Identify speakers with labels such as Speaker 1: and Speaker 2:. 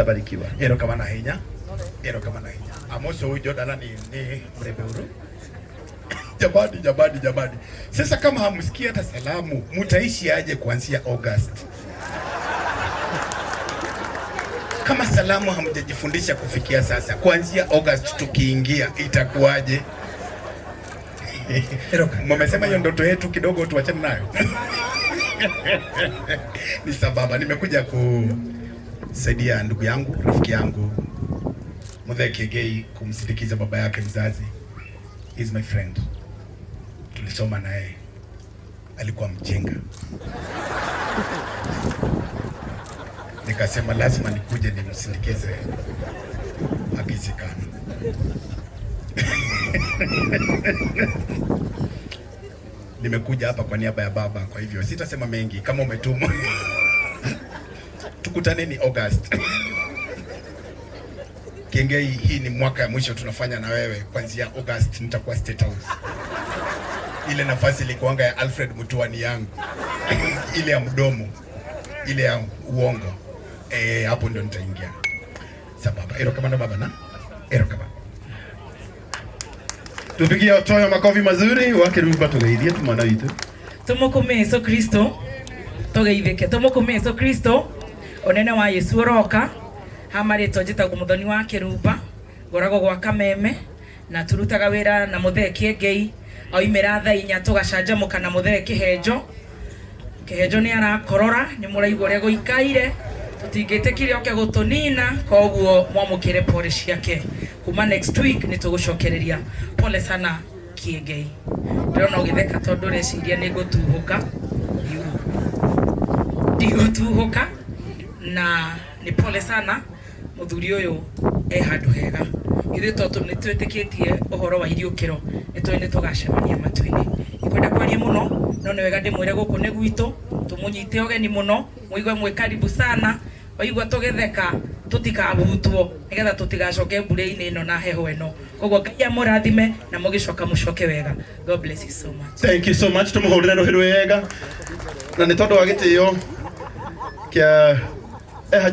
Speaker 1: Barikiwa.
Speaker 2: Erokamano ahinya. Erokamano ahinya. Amoso jodala ni mrembe uru. Jamani, jamani, jamani. Sasa kama hamsikii hata salamu, mutaishi aje kuanzia August? Kama salamu hamjajifundisha kufikia sasa, kuanzia August tukiingia itakuwaje? Mmesema hiyo ndoto yetu kidogo tuachane nayo. Ni sababa nimekuja kusaidia ndugu yangu, rafiki yangu Muthee Kiengei kumsindikiza baba yake mzazi. He's my friend. Tulisoma naye, alikuwa mjinga. Nikasema lazima nikuje nimsindikize akizikana. Nimekuja hapa kwa niaba ya baba, kwa hivyo sitasema mengi. Kama umetumwa, tukutaneni August. Kiengei, hii ni mwaka ya mwisho tunafanya na wewe. Kuanzia August nitakuwa State House. Ile nafasi ilikuanga ya Alfred Mutua ni yangu, ile ya mdomo, ile ya uongo. Eh, hapo ndio nitaingia. Sababa. Erokamano baba na erokamano.
Speaker 1: Tupigie Otoyo makofi mazuri wakirumba tugeithie tu mwana witu.
Speaker 3: Tumukume Yesu Kristo, tugeithike. Tumukume Yesu Kristo, unene wa Yesu uroka. Hama ritwa njitagwo Muthoni wa Kirumba, ngoragwo gwa Kameme na turutaga wira na Muthee Kiengei. Oimira thaa 4 tugacanjamuka na Muthee Kihenjo. Kihenjo ni arakorora, ni muraigua uria guikaire, tutingĩtĩkire oke gũtũnina, koguo mwamũkĩre pole ciake. Kuma next week nĩ tũgũcokereria. Pole sana Kiengei. Ndĩrona ũgĩtheka tondũ ũreciria nĩ ngũtuhũka. Ndigũtuhũka na nĩ pole sana mũthuri ũyũ e handũ hega. Ithuĩ tondũ nĩ twĩtĩkĩtie ũhoro wa iriũkĩro, nĩ tũĩ nĩ tũgacemania matu-inĩ. Ndikwenda kwaria mũno, no nĩ wega ndĩmwĩre gũkũ nĩ gwitũ, tũmũnyite ũgeni mũno, mũigue mwĩ karibu sana. Waigua tũgĩtheka tũtikabutwo nĩgetha tũtigacoke mbura-inĩ ĩno na heho ĩno. Koguo Ngai amũrathime na mũgĩcoka mũcoke wega. God bless you so much.
Speaker 1: Thank you so much. Tumuhurire ruhi rwega na nĩ tondũ wa gĩtĩo kĩa eha.